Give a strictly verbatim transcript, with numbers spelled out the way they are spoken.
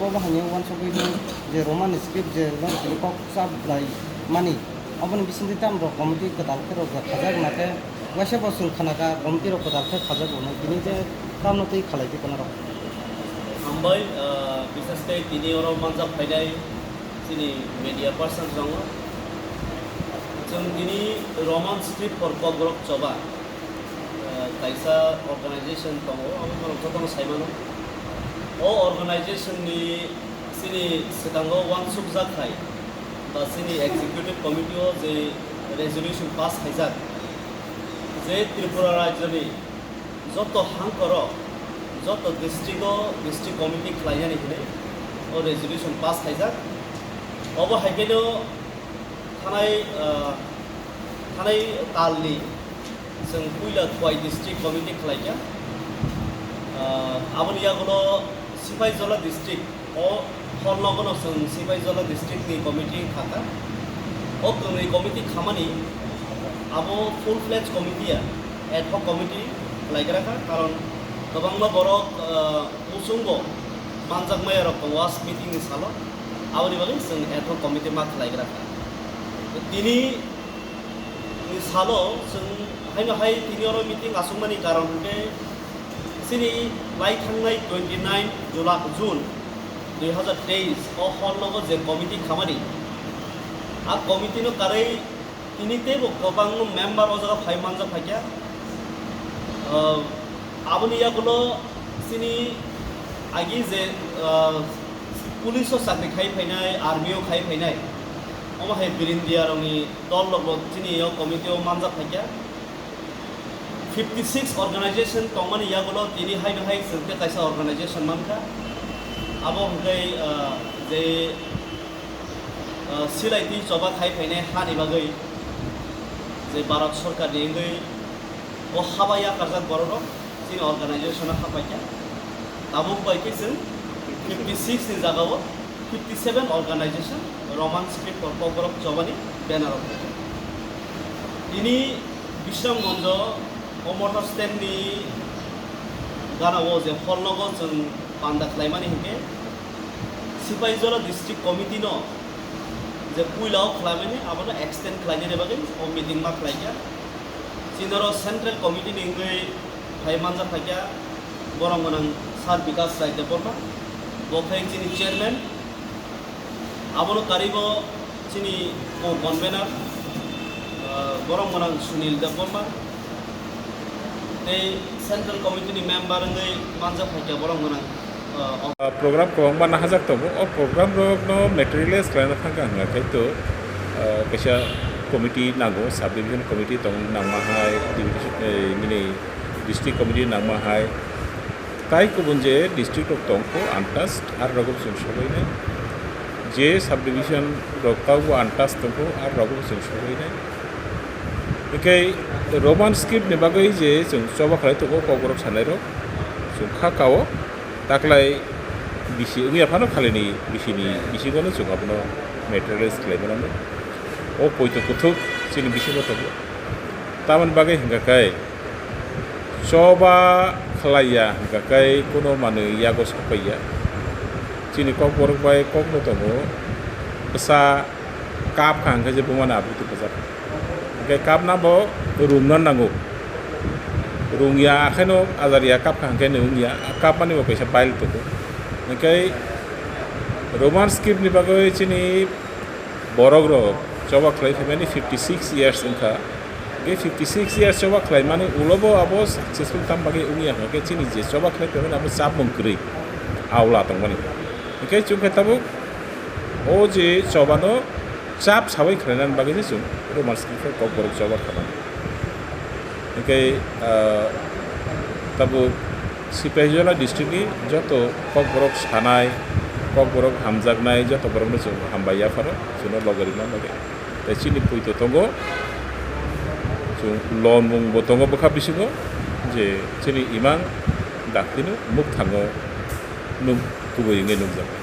Obo hai uansugwi tong je Roman script je no tini kok chap lai mani, oboni bisingtwi tamrok committee kwtal khe rok khajak, nake waisa bo chwng khanaka committee rok kwtal khe khajak rwnai, tini je tamno twi khalai di kono rok. Hambai, ah, bisas khe tini oro manjak phainai chini media person tongo. Chwng tini Roman script for Kokborok choba, ah, kaisa organization tongo, abo borok jotono sai mano. O organization ni chini swkango uansukjak hai ba chini executive committee o je resolution pass khaijak, je Tripura rajyoni joto hangkoro, joto district o district committee khlainani hinwi o resolution pass khaijak. Obo hai khe no thanai, ah, thanai talni chwng puila Khowai district committee khlaikha. Ah, aboni yagulo Sipaijola district, o hor nogono chwng Sipaijola district ni committee khakha. O kwnwi committee khamani abo full fledged committee ya, ad hoc committee khlaigra kha, karon kwbangma borok, ah, muchungo manjakmaya rok tongo, a meeting ni salo. Aboni bagwi chwng ad hoc committee ma khlaigra kha. Tini ni salo chwng haino hai tini oro meeting aswkmani karon hwnkhe chini lai thangnai twenty nine July, June dui hazar teis o hor nogo je committee khamani, a committee no karwi tini teibo kwbangma member o jaga phai manjak phaikha. Ah, aboni yagulo chini agi je, ah, police o chakri khai phainai, army o khai phainai, omo hai Birindia rokni dol rokbo chini o committee o manjak phaikha. Fifty six organization tongmani yagulo tini haino hai chwng tei kaisa organization mankha. Abo hwnkhe, ah, je, ah, silai twi choba khai phainai hani bagwi je Bharat Sorkar ni wngwi o haba yakarjak borok rok chini organization o hapaikha. Tabuk bai khe chwng fifty six ni jagao fifty seven organization Roman script o Kokborok chobani banner o phaikha. Tini Bishramganj o motor stand ni gana o je hor nogo chwng panda khlaimani hinkhe Sipaijola district committee no je puila o khlaimani abono extend khlainani bagwi o meeting ma khlaikha. Chini oro central committee ni wngwi phai manjak phaikha borok gwnang Sir Bikash Rai Debbarma, bo khe chini chairman. Abono karwibo chini co-convener, ah, borok gwnang Sunil Debbarma, tei central committee ni member wngwi manjak phaikha borok gwnang, ah, Ah, program kwbangma nahajak tongo. O program rokno materialize khlaina thangkha hwnkha khe to, ah, kaisa committee nango, subdivision committee tong nangma hai, division, eh, bini district committee nangma hai. Tai kubun je district rok tongkho untouched, ar rogo chwng sobainai. Je subdivision rok taubo untouched tongkho, ar rogo chwng sobainai. Hinkhe Roman script ni bagwi je chwng choba khlai tongo, Kokborok sanai rok chwng kha kao. Taklai bisi wngya phano khalini bisini bisingono chwng abono materialize khlai mano. O poito kuthuk chini bisingo tongo. Tamoni bagwi hwnkha khe choba khlaiya hwnkha khe kuno manwi yago sokpaiya. Chini Kokborok bai kokno tongo bwsa kap kha hwnkhe je bumani abrwtwi bwjak. Hwnkhe kapna bo rungna nango. Rungya, akhaino ajarya, kapkha hwnkhe no wngya. Kapmani bo kaisa bile tongo. Hwnkhe Roman script ni bagwi chini borok rok choba khlai phaimani fifty six years wngkha. Hwnkhe fifty six years choba khlaimani ulo bo abo successful tam bagwi wngya hwnkhe chini je choba khlai phaimani abo chapmung kwrwi aula tongmani. Hwnkhe chwngkhe tabuk o je chobano chap sawi khlainani bagwi se chwng Roman script o Kokborok choba khamani. Hwnkhe, ah, tabuk Sipaijola district ni joto Kokborok sanai, Kokborok hamjaknai joto borokno chwng hambai yapharo, chwngno logi rwna bagwi. Tei chini poito tongo, chwng lonmung bo tongo bwkha bisingo, je chini imang daktino mukthango nuk kubui wngwi nukjaknai.